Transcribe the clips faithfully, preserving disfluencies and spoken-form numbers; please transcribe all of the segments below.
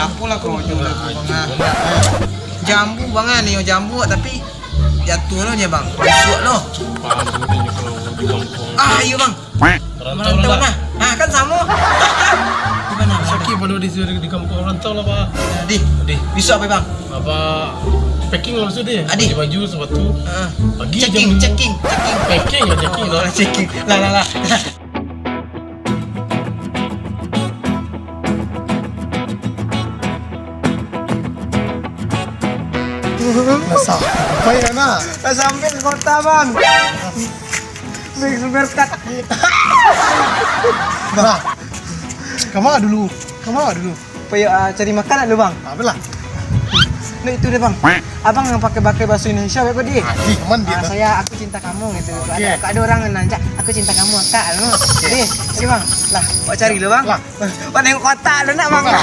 Apolah karajo tu, Bang, ah? Jambu, Bang, ah, nio jambu, tapi jatuah lo nyo, Bang. Rusuak lo. Sumpah, tu nyo kalau di kampuang. Ah, iyo, Bang. Merantau lah. Ah, kan samo. Di mana? Sakik pado di, di kampuang merantau lah, Pak. Di. Di. Bisuak apo, Bang? Apo, packing lah maksud dia. Adi. Baju-baju, sepatu. Heeh. Pagi checking, jam checking, checking. Packing lah, checking lah. Oh, checking. Lah, lah, lah. Lah sampai ka na? Lah sampai ka kota, Bang. Sampai ka Supercut. Bang, ka ma dulu? Ka ma dulu? Payo, ah, cari makan dulu, Bang. Apolah? Nah, itu deh, Bang. Abang nan pakai-pakai bahaso Indonesia, beko, Di. Ah, Di, aman, Di, Ah, tu. Saya, "Aku cinta kamu," gitu. Oke. Ada, ada urang nan cak, "Aku cinta kamu, Kak," no. Oke. Di, Di, Bang. Lah, awak cari dulu, Bang. Lah. Awak tengok kotak dulu nak, Bang. Lah.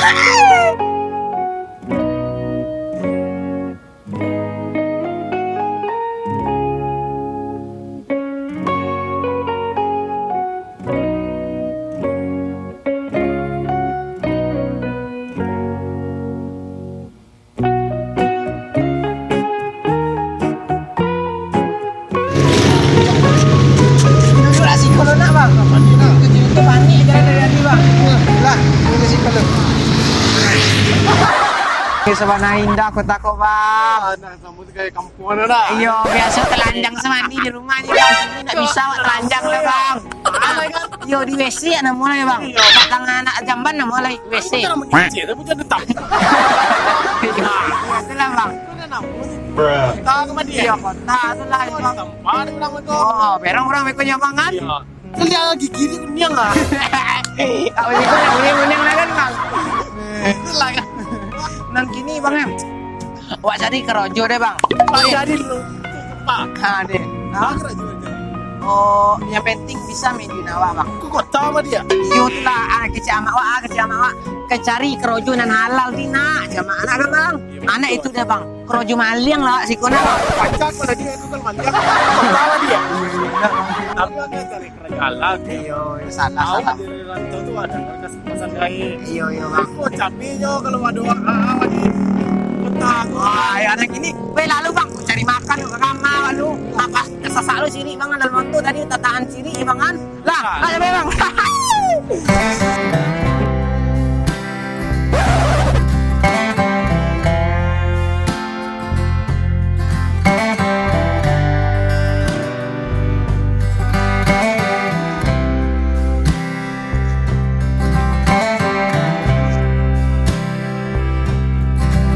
Duduk lah siko lo nak, Bang. Panik nak. Itu, itu panik jalan dari tadi, Bang. Lah, duduk siko lo. Ini sabana indah kota ko, Bang. Ah, nah, samo sekali kampuang tu nak. Iyo, biaso telanjang samandi di rumah ni, Bang. Sini ndak bisa awak telanjang lah, Bang. Ah, iyo, di W C ya namo lah, Bang. Iyo. Tangan anak jamban namo lah, W C. Itu nama kecil, tapi kan tetap. Iyo, itulah, Bang. Kota kemana dia? Iyo, kota tu lah, Bang. Tempat tu nama tu. Oh, berang urang beko nyo, Bang, kan? Iyo. Kan dia lagi kiri kuniang lah. Awak ni kan kuniang-kuniang lah kan, Bang? Itulah kan. Nan kini, Bang, em. Awak cari karajo deh, Bang. Bang, jadi dulu. Pak. Ha, deh. Ha? Bang, karajo aja. Oh, yang penting bisa main awak, Bang. Ke kota apa dia? Iyo tu lah, ah, kecek amak awak, ah, kecek amak awak. Ka cari karajo nan halal di nak, kecek amak anak kan, Bang? Iyo, betul. Anak itu deh, Bang. Karajo maliang lah, siko nak. Pacak kalau dia itu kan maliang. Kota apa dia? Tapi ada cari karajo halal. Iyo, iyo, salah, salah. Dari rantau tu ada kan. Pasang gaib. Iyo, iyo, Bang. Kok capeknyo kalau ado urang, ah, ah, di kota tu. Wah, yo, anak ini. Weh, lalu, Bang, cari makan ka kamar lu. Apa, kasasak lu siri, Bang, dalam motor tadi, tatahan siri, Bang, kan? Lah, lah, sampai, Bang.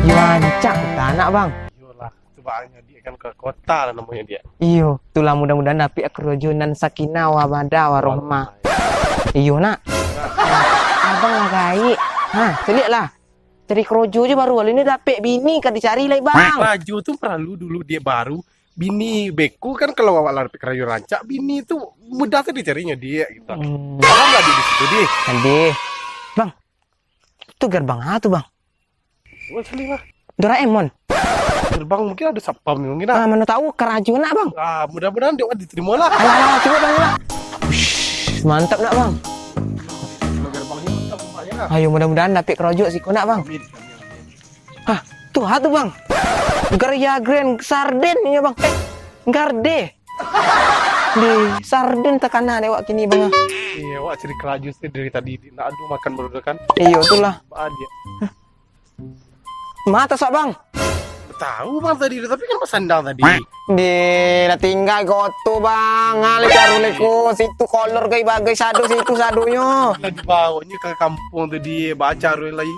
Yo, rancak kota anak, Bang. Iyolah, tu baanyo diak kan ka kota lah namonyo diak. Iyo, itulah mudah-mudahan dapek karajo nan sakinah, mawadah, warahmah. Iyo, nak. Abang lah gaek. Ha, caliak lah. Cari karajo se baru, lalu ni dapek bini ka dicari lai, Bang. Karajo tu paralu dulu diak baru. Bini beko kan kalau awak lah dapek karajo rancak, bini tu mudah tu dicarinyo diak gitu. Hmm. Paham lah diak di situ, diak? Adih. Bang, tu gerbang a tu, Bang? Wah, sini lah. Doraemon. Gerbang mungkin ado satpam ni mungkin lah. Ah, mano tahu karajo nak, Bang. Ah, mudah-mudahan diak diterima lah. Alah, alah, alah, cubo, Bang, cubo. Ush, mantap nak, Bang. Kalau gerbangnya mantap nampaknya lah. Ayo, mudah-mudahan dapek karajo siko nak, Bang. Amin, amin, amin. Hah, tu ha tu, Bang. Geria Grand Sarden inyo, Bang. Eh, Garde. Di Sarden takana dek awak kini, Bang, ah. Iyo, awak cari karajo se dari tadi, nak ado makan baru tu kan. Iyo, itulah. Baa diak. Ma tasak, Bang? Tahu, Bang, tadi tu, tapi kan basandang tadi. Di, lah tingga ko tu, Bang. Ah, lai caru lai ko, situ kolor gai bagai sado, situ sadonyo. Lah dibawanyo ka kampuang tadi, bacaru lai.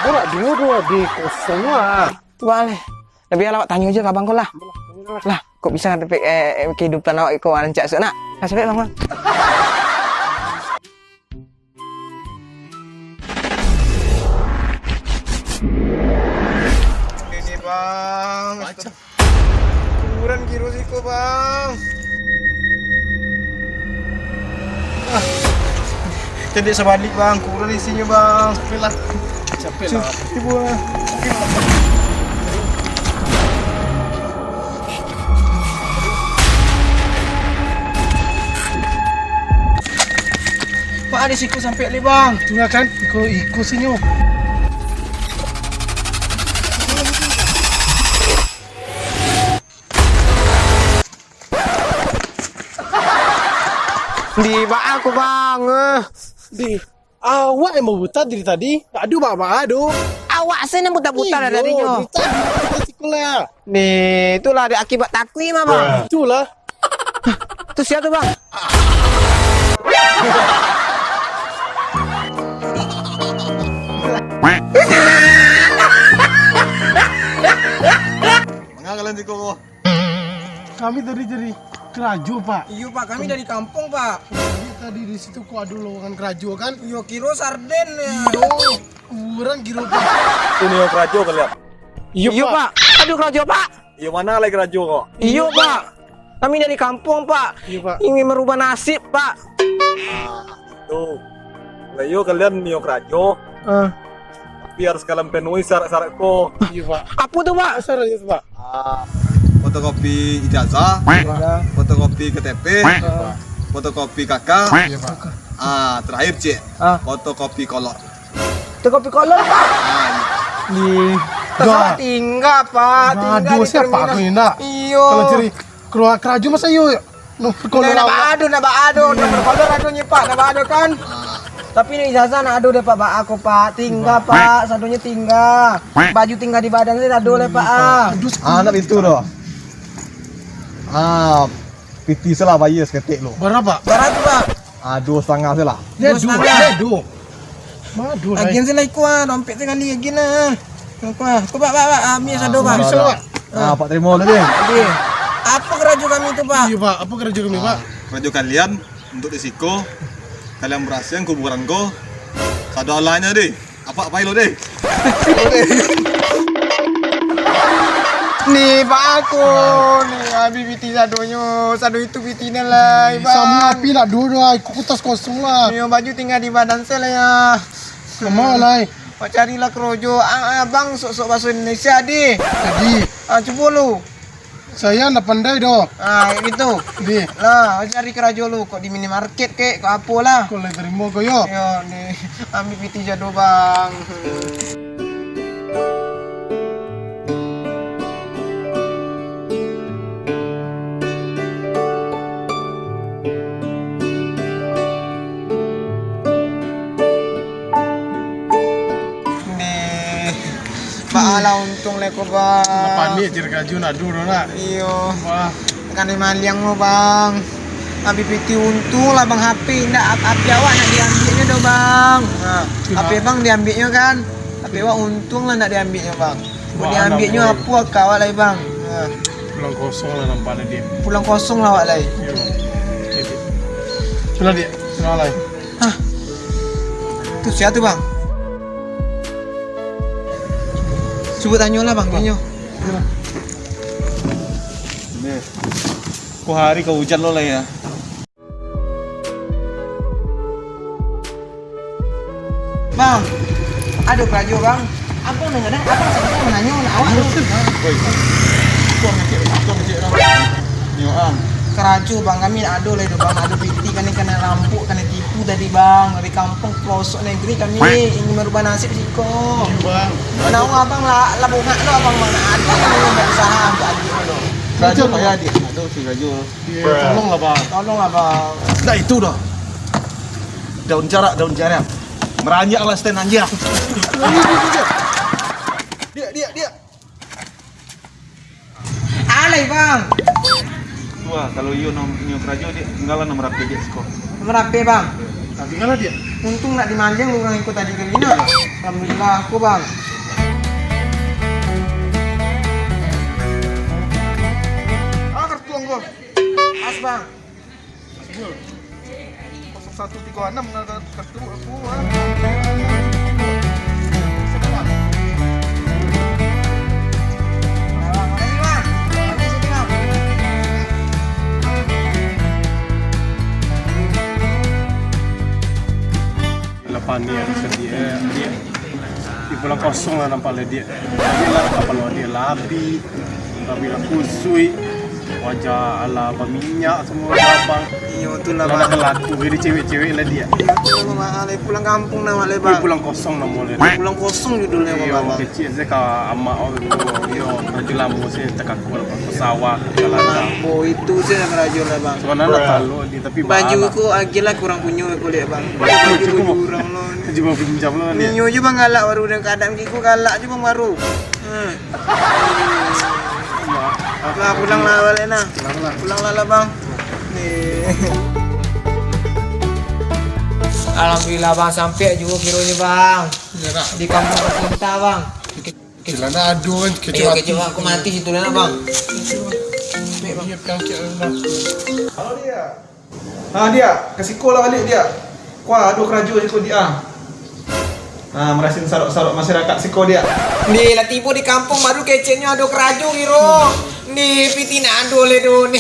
Borak duo-duo di kosong lah. Tu, Bang, lai. Labiah awak tanyo se ka abang ko lah. Lah, kok bisa dapek, eh, eh, kehidupan awak ko rancak suak nak? Lah, sampai, Bang, Bang. Ini, Bang. Macam. Kuburan kiro siko, Bang. Ah. Cadiak sabalik, Bang. Kuburan isinyo, Bang. Capek lah. Capek lah. Cubo lah. Pak, ado siko sampai lai, Bang. Tu lah kan, iko, iko sinyo. Di baa ko, Bang? Eh. Di, awak yang babuta dari tadi. Aduh, baa-baa doh. Awak se nan buta-buta dari tadi nyo. Iyo, dari tadi kita sikola. Ni, itulah ada akibat taklim, Bang. Itulah. Tu sia tu, Bang? Manga kalian siko ko? Kami tadi dari karajo, Pak. Iyo, Pak, kami dari kampuang, Pak. Kami tadi di situ kok ada lowongan karajo, kan? Iyo, kiro sarden, ya. Iyo, urang kiro, Pak. Tu nio karajo kalian? Iyo, Pak. Aduh, karajo, Pak. Iyo, manga lai karajo ko? Iyo, Pak. Kami dari kampuang, Pak. Iyo, Pak. Ingin merubah nasib, Pak. Ah, itu. Lah, iyo kalian nio karajo. Ah. Tapi harus kalian penuhi syarat-syarat ko. Iyo, Pak. Apo tu, Pak? Syarat itu, Pak. Ah, fotokopi ijazah, ijazah, fotokopi K T P, fotokopi K K. Iyo, Pak. Ah, terakhir, Cik. Ah. Fotokopi kolor. Fotokopi kolor, Pak. Ah, iyo. Di Terserah tingga, Pak. Tingga di terminal. Iyo. Kalau cari keluar karajo masa iyo, no, kolor nak awak. Nak baa ado, nak baa ado, nomor kolor ado nyo, Pak, nak baa ado kan? Tapi ni ijazah nak ado dek Pak, baa ko, Pak. Tingga, Pak, sadonyo tingga. Baju tingga di badan se ado lai, Pak, ah. Aduh, ah, nak pintu tu. Ah, piti salah bayar saketek lo. Bara, Pak? Bara tu, Pak? Ah, duo satangah se lah. Duo satangah. Agian se lah iko, ah, dompet se gali agian lah. Iko, ah. Ko, Pak, Pak, Pak, ah, ambiak sado, Pak. Bisa, Pak. Ah, Pak, tarimo lah, deh. Deh. Apo karajo kami tu, Pak? Iyo, Pak. Apo karajo kami, Pak? Ah, karajo kalian untuk di siko, kalian barasiahan kuburan ko, sado alahnyo, deh. Apak pai lo, deh. Ni, Pak, aku. Ni, abih piti sadonyo. Sado itu pitih nan lai, Bang. Samo api nak duo, duo, iko kutas kosong lah. Iyo, baju tingga di badan se lah, ya. Samo lai. Wak carilah karajo. Ah, ah, Bang, sok-sok bahaso Indonesia, deh. Jadi. Ah, cubo lu. Saya ndak pandai doh. Ah, kayak gitu. Di. Lah, cari karajo lu, kok di minimarket kek, kok apo lah. Kok lai tarimo ko yo? Yo, di ambil piti sado, Bang. Deh, baa lah untuang lai ko, Bang. Lah paniang cari karajo nak ado doh nak. Iyo. Wah. Kanai maliang lo, Bang. Abih piti untuang lah, Bang, H P indak, H P awak nak diambiaknyo doh, Bang. Nah, H P Bang diambiaknyo kan. H P awak untuang lah nak diambiaknyo, Bang. Kok diambiaknyo apo ka awak lai, Bang? Nah. Pulang kosong lah nampak lah dia. Pulang kosong lah awak lai. Iyo. Sudah, Diak. Sudah lai. Hah? Tu sia tu, Bang? Cubo tanyo lah, Bang, tanyo. Ko hari ka ujan lo lah ya. Bang, ado karajo, Bang. Abang danga, Bang. Abang sabananyo mananyo nak awak tu. Woi. Tuang kecek, tuang kecek dah. Nyo, Ang. Karajo, Bang, kami nak ado lai tu, Bang. Ado piti kanai kanai rampok, kanai tipu tadi, Bang. Dari kampuang pelosok nagari kami ingin merubah nasib siko. Iyo, Bang. Nah, Abang lah, lah bongak tu, Abang, Bang. Nak ado yang mau berusaha untuk adik tu. Karajo payah, Dik. Nak tu si karajo. Iyo, tolonglah, Bang. Tolonglah, Bang. Dah itu dah. Daun jarak, daun jarak. Meranjak lah stand anjir. Diak, diak, diak. Alai, Bang. Wah, kalau iyo nom-, nyo karajo, Diak, tinggalah nomor H P Diak siko. Nomor H P, Bang. Nah, tinggalah, Diak. Untuang nak dimaliang urang iko tadi kali nah. Alhamdulillah, aku, Bang. Ah, kartu anggo. As, Bang. Kosong satu tiga enam, nada kartu aku, ah. Lah paniang, sedih, eh, dia. Di pulang kosong lah nampak lah dia. Dia lah kapalo dia lah abih. Tapi lah kusui, wajah alah baminyak semua, Bang. Iyo, tu lah, Bang. Lah balaku jadi cewek-cewek lah dia. Iyo, tu lah, Bang. Alai pulang kampuang namo lai, Bang. Pulang kosong namo lai. Pulang kosong judulnyo, Bang. Iyo, kecek se ka amak awak tu. Iyo. Itulah musim takakul, Bang. Sawah, jalan. Oh, itu sajo karajo lah, Bang. Sabananyo talok di tapi baju ko agiah lah kurang punyo ko liek, Bang. Baju, baju urang lo. Baju pinjam lo ni. Nyo je, Bang, galak baru dengan keadaan kiko galak je, Bang, baru. Hmm. Lah, pulang lah baliak nah. Pulang lah. Pulang lah, lah, Bang. Alhamdulillah, Bang, sampai juo kironyo, Bang. Di kampung tercinta, Bang. Celana ado kan, kecek aku. Kecek aku mati situ lah, Bang. Halo, Diak. Ha, Diak, ka siko lah baliak, Diak. Kuah, ado karajo siko, Diak, ah. Ha, marasin sarok-sarok masyarakat siko, Diak. Ni lah tibo di kampung baru keceknyo ado karajo, kiro. Ni piti nak ado le do ni.